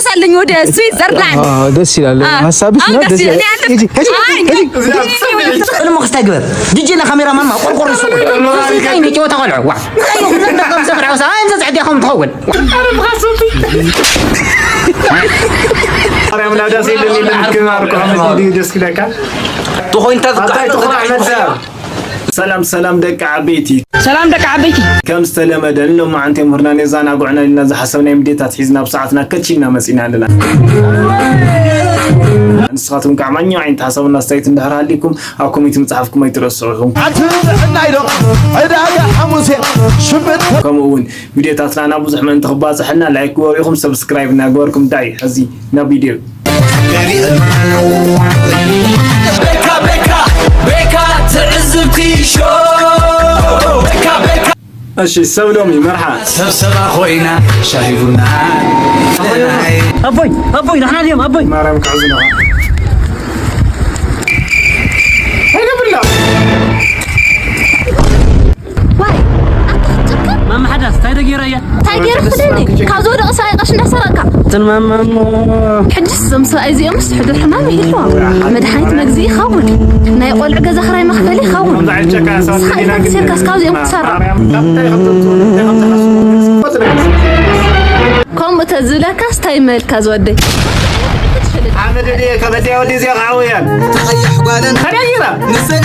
ሳለኝ ወደ ስዊዘርላንድ። ደስ ይላል። ሀሳብሽ ነው ደስ ይላል። ሂጂ ሂጂ ሂጂ። እልሞ ክስታይ ግበር። ዲጄ እና ካሜራ ማማ ቆርቆሮ ይስቁ። እንታይ ነው ጨዋታ ቆልዑ? ዋ። እንታይ ነው? ኩሎም ደቆም ሰብ ራውሳ። ኣይ፣ እንዘ ጸዲያኹም ትኸውን። ማርያም ናዳ ሲልኒ ልክም ኣርኩ። ደስ ይለካ። ተኾይንታ ዝቃ ኣታይ ተኾና ኣሕመድ ሰብ። ሰላም ሰላም ደቂ ዓበይቲ። ሰላም ደቂ ዓበይቲ። ከም ዝተለመደ ንሎማዓንቲ ምሁርና ነዛናጉዕና ኢልና ዝሓሰብናዮም ቪድዮታት ሒዝና ኣብ ሰዓትና ከቺልና መፂና ኣለና። ንስኻትኩም ከዓ ማንኛው ዓይነት ሓሳብን ኣስተያየት እንድሕር ሃልይኩም ኣብ ኮሜንት ምፅሓፍኩም ኣይትረስዑ። ከምኡ እውን ቪድዮታትና ናብ ብዙሕ ምእንቲ ክባፅሐልና ላይክ ግበሩ ኢኹም፣ ሰብስክራይብ እናገበርኩም ዳይ ሕዚ ናብ ቪድዮ። ቤካ ቤካ ቤካ ትዕዝብቲ ሾው ቤካ ቤካ እሺ ሰብ ሎሚ መርሓ ሰብሰባ ኮይና ሻሂ ቡና ኣቦይ ኣቦይ ንሕና ድዮም ኣቦይ ማርያም ክሕዝና ኣይገብርላ ዋይ ኣታ ክትጭክር ማማ ሓዳስ እንታይ ደገይራ እያ እንታይ ገይረ ክደኒ ካብ ዝወደቕ ሰብኣይ ቀሽ እንዳሰረቕካ እተን ማማ እሞ ሕጅስ እዞም ሰብኣይ እዚኦምስ ሕዱር ሕማም ይህልዎም መድሓኒት መግዝኢ ይኸውን ናይ ቆልዑ ገዛ ክራይ መኽፈሊ ይኸውን ከምዛ ዕጨካ ሳት ዜና ግን ሴርካስ ካብዚኦም ክትሰርቕ ማርያም እንታይ ከምዘምፅኡ እንታይ ከምዝሓስቡ ከምኡ ተዝብለካስ እንታይ መልካ ዝወደይ ሓመድ ድየ ከበድያ ወዲ እዚኣ ከዓ ወያን ተቐይሕ ጓለን ከደይራ ንሰኒ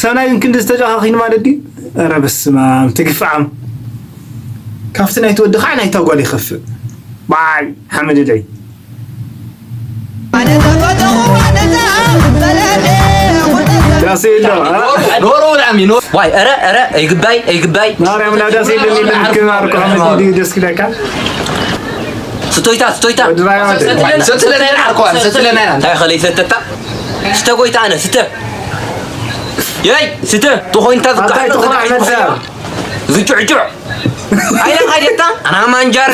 ሰናይ ግን ክንዲ ዝተጨኻኺን ማለት ድዩ? ኧረ በስመ ኣብ ትግፍዓም ካብቲ ናይ ትወዲ ከዓ ናይታ ጓል ይኸፍእ በዓል ሓመድ ደይ ዳስ የለ ኖሮ ላሚ ኖ ዋይ ኧረ ኧረ ኣይግባይ ኣይግባይ ማርያም ና ዳስ የለን የለን ክማር እኮ ሓመድ ደይ ደስ ክለካ ስቶይታ ስቶይታ ወዲ ራያ ወዲ ሰትለና ኢና ዓርኮ ሰትለና ኢና እንታይ ኸለይ ሰተታ ስተ ጎይታ ኣነ ስተ የይ ስተ ተኾይንታ ኣታይ ዝቃ ትኹራ መዛ ዝጩዕጩዕ ኣይለ ካደታ ኣና ማንጃር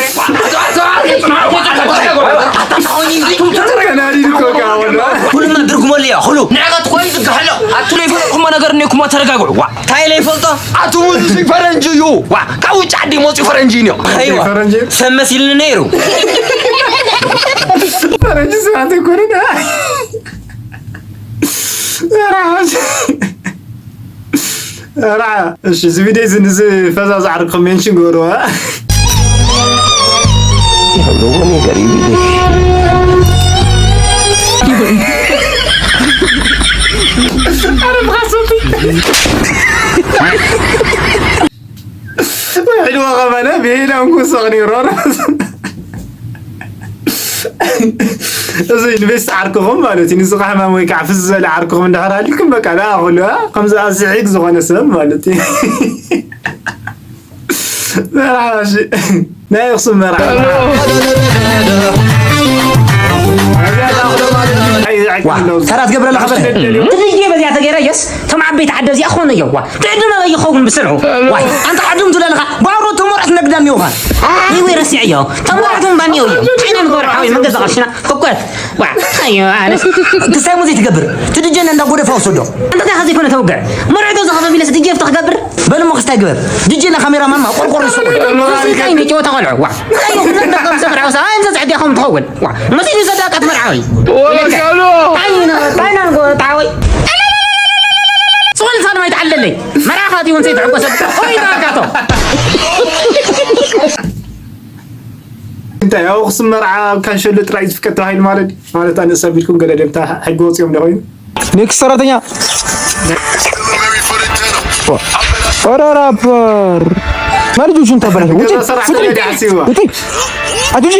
ኩሉና ድርጉመሉ እያ ኩሉ ንዕቀት ኮይኑ ዝጋሕሎ ኣቱ ለይፈልጥኩሞ ነገር እኒኩሞ ተረጋግዑ ዋ እንታይ ለይፈልጦ ኣቱ ሙዚ ፈረንጂ እዩ ዋ ካብ ውጭ ዓዲ መፅኡ ፈረንጂ እዩ ኣይዋ ፈረንጂ ሰብ መሲልኒ ነይሩ ፈረንጂ ስራተ ኮረና ራ እሺ እዚ ቪድዮ እዚ ንዚ ፈዛዝ ዓርክኹም ሜንሽን ግበርዋ ሕልዋ ኸባለ ብሄዳን ኩሰቕ ነይሩ እዚ ኢንቨስት ዓርክኹም ማለት እዩ ንስኻ ሕማም ወይ ከዓ ፍዝ ዝበለ ዓርክኹም እንዳሕር ሃሊኩም በቃ ዳ ኩሉ ከምዚ ኣስሒግ ዝኾነ ሰብ ማለት እዩ መርሓባ እሺ ናይ ኣኽሱም መርሓባ ተራ ትገብረላ ኸበር ትልየ በዚኣ ተገይረ የስ እቶም ዓበይቲ ዓዲ እዚኣ ክኾነ እዮም ዋ ትዕድመ ይኸውን ብስርሑ ዋይ ኣንታ ዓድም ትብለልኻ ባሮ ተሞራት ነግዳም ይውኻል ይወይ ረሲዐዮ ተሞራትን ባንዮ እዮም ዓይና ንገብር ሓወይ መንገዛ ቐሽና ኮኮት ዋ ኣዮ ኣነስ ክሳይ ሙዚ ትገብር ትድጀነ እንዳ ጎደፋ ወሰዶ ኣንታ ታይ ኸዘይኮነ ተውግዕ መርዕዶ ዝኸፈ ቢለስ ድጀፍ ተኽገብር በልሞ ክስታይ ግበር ድጀና ካሜራ ማማ ቆርቆሮ ይስቁ እንታይ ነጨወታ ቆልዑ ዋ እንታይ ኩሎም ደቆም ሰብ ራውሳ ኣይ እንዘ ጸዲያኹም ትኸውን ዋ መሲሉ ዘዳቀት መርዓዊ ጣይና ንጎ ጣወይ ጾልታ ንማይ ተዓለለይ መርዓኻ ዲውን ዘይትዕጎሰ ኮይና ካቶ እንታይ ኣብ ኣኽሱም መርዓ ኣብ ካንሸሎ ጥራይ ዝፍቀድ ተባሂሉ ማለት እዩ ማለት ኣነ ሰብ ኢልኩም ገለ ደምታ ሕጊ ወፂኦም ዶ ኮይኑ ኔክስት ሰራተኛ ኧረ ራፐር ማልጆቹን ተበላሽ ውጪ ገዛ ሰራሕተኛ ዲያ ሓሲብዋ ውጪ አትውጪ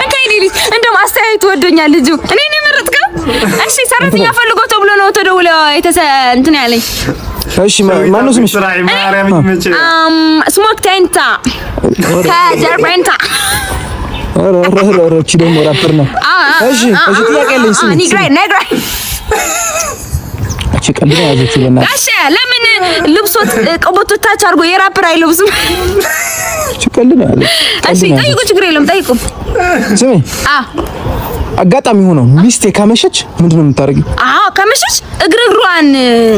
እንታይ ሊሊ እንደም አስተያየት ወዶኛል ልጁ እኔ ነው የመረጥከው እሺ ሰራተኛ ፈልጎ ተብሎ ነው ተደውሎ የተሰ እንትን ያለኝ እሺ ማነው ስምሽ ስራይ ማርያም ይመችህ ስሞክ ቴንታ ከጀርባ ቴንታ ኧረ ኧረ ኧረ እቺ ደግሞ ራፐር ነው እሺ እሺ ጥያቄ አለኝ ስሚ ኒግራይ ነግራይ እቺ ቀልድ ነው ያዘችው በእናትህ ጋሼ ለምን ልብሶት ቀበቶ ታች አድርጎ የራፐር አይለብስም? እቺ ቀልድ ነው ያዘችው እሺ ጠይቁ፣ ችግር የለም ጠይቁ። ስሚ አ አጋጣሚ ሆኖ ሚስቴ ካመሸች ምንድን ነው የምታደርጊው? አዎ ከመሸሽ እግር እግሯን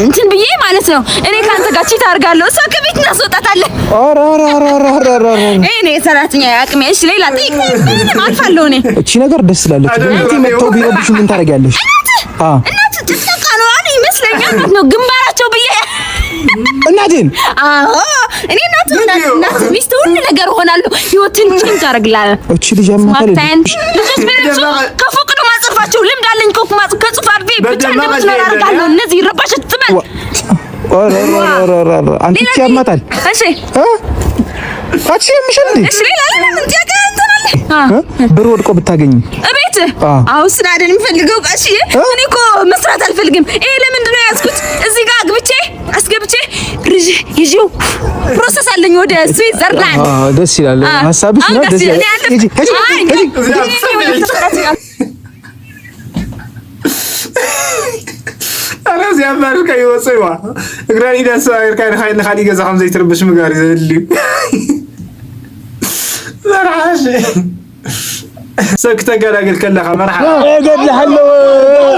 እንትን ብዬ ማለት ነው። እኔ ካንተ ጋር ቺት አደርጋለሁ፣ እሷ ከቤት እናስወጣታለን። ኧረ ኧረ ኧረ ኧረ ኧረ ኧረ ኧረ። እኔ ሰራተኛ አቅሜ። እሺ ሌላ ጥይቅ ምንም አልፋለሁ እኔ። እቺ ነገር ደስ ስላለች ግን እናቴ መጥተው ቢረብሹ ምን ታደርጊያለሽ? እናት አ እናት ጭፍጨፋ ነው አሉ ይመስለኛል ማለት ነው ግንባራቸው ብዬ። እናቴን አዎ እኔ እናት ሆናለሁ። እናት ሚስት ሁሉ ነገር ሆናለሁ። ህይወትን ቼንጅ አደርግልሃለሁ። እቺ ልጅ አማታለች። ማታየን ልጆች ቢረብሹ ከፎቅ ነው ማጽፋቸው። ልምድ አለኝ እኮ ማጽ ከጽፍ አድርጌ ብቻ በደማማ እንደምትኖር ሴት አደርጋለሁ። እነዚህ ረባሾች ትበል። ኧረ ኧረ ኧረ ኧረ ኧረ። አንቺ እቺ ያማታል። እሺ እ? አንቺ ያምሻል እንዴ? እሺ ሌላ ሌላ ምን ጥያቄ እንትን አለ? አ እ? ብር ወድቆ ብታገኝ እቤት አ። አሁን ስራ አይደለም የምፈልገው። እሺ እኔ እኮ መስራት አልፈልግም። ይሄ ለምንድን ነው የያዝኩት? እዚህ ጋር አግብቼ አስገብቼ ርዥ ይዤው ፕሮሰስ አለኝ ወደ ስዊዘርላንድ። አ፣ ደስ ይላል አ፣ ሀሳብሽ አሁን ነው። ደስ ደስ ይላል። ይላል። ሂጂ ሂጂ አይ ሂጂ። እኔ ወደ ስራ ኧረ እዚኣ ባርካ ይወፅእዋ እግራ ኢዳ ሰባቢርካ ንኻይድ ንኻሊእ ገዛ ከም ዘይትርብሽ ምግባር እዩ ዘድልዩ። መርሓሽ ሰብ ክተገላግል ከለኻ መርሓ እገድልሃለሁ።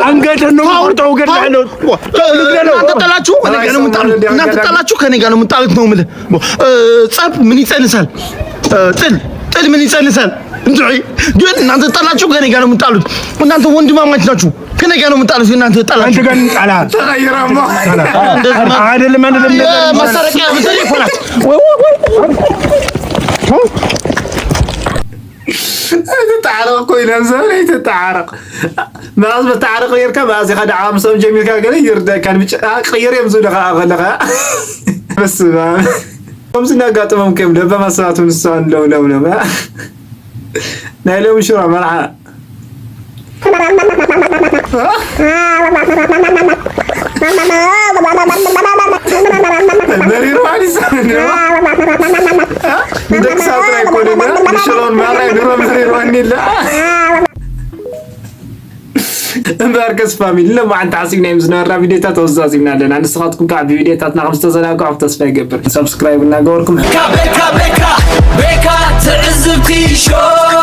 አንገትህን ነው የምቆርጠው። እገድልሃለሁ። እናንተ ጠላችሁ ከኔ ጋር ነው የምጣሉት። እናንተ ጠላችሁ ከኔ ጋር ነው የምጣሉት ነው የምልህ። እ፣ ጸብ ምን ይጸንሳል? እ፣ ጥል ጥል ምን ይጸንሳል? እንድዒ ግን እናንተ ጠላችሁ ከኔ ጋር ነው የምጣሉት። እናንተ ወንድማማች ናችሁ። ከኔ ጋር ነው የምጣሉት። እናንተ ጠላችሁ አንተ ጋር እንጣላ ተቐይራማ እንደዚህ ማ- አይደለም አይደለም። መሳረቂያ ብትል ይኮናል። ትተዓረቕ ኮይኖም ዘበለ ትተዓረቕ መዓዝ መተዓረቕ ነርካ መዓዝ ኢኻ ደዓ ምሶም ጀሚርካ ገለ ይርደካ ንብጭ ቅይር እዮም ዝብለኻ ከለኻ በስመ ኣብ ከምዚ እናጋጠሞም ከም ደበ ማሰባቱ ንሳ እንለው ለው ለው ናይ ሎሚ ሽሮ መርዓ መሪር ማለት ንደቂ ሰባት ኣይኮነን ሽሮን ማራይ ድሮ መሪር ዋኒላ እምበኣርከስ ፋሚሊ ሎማዓንቲ ሓሲብና እዮም ዝነበርና ቪድዮታት ተወዛዚብና ኣለና ንስኻትኩም ከዓ ብቪድዮታትና ከም ዝተዘናግዕኩም ተስፋ ይገብር ሰብስክራይብ እናገበርኩም ቤካ ቤካ ቤካ ቤካ ትዕዝብቲ ሾው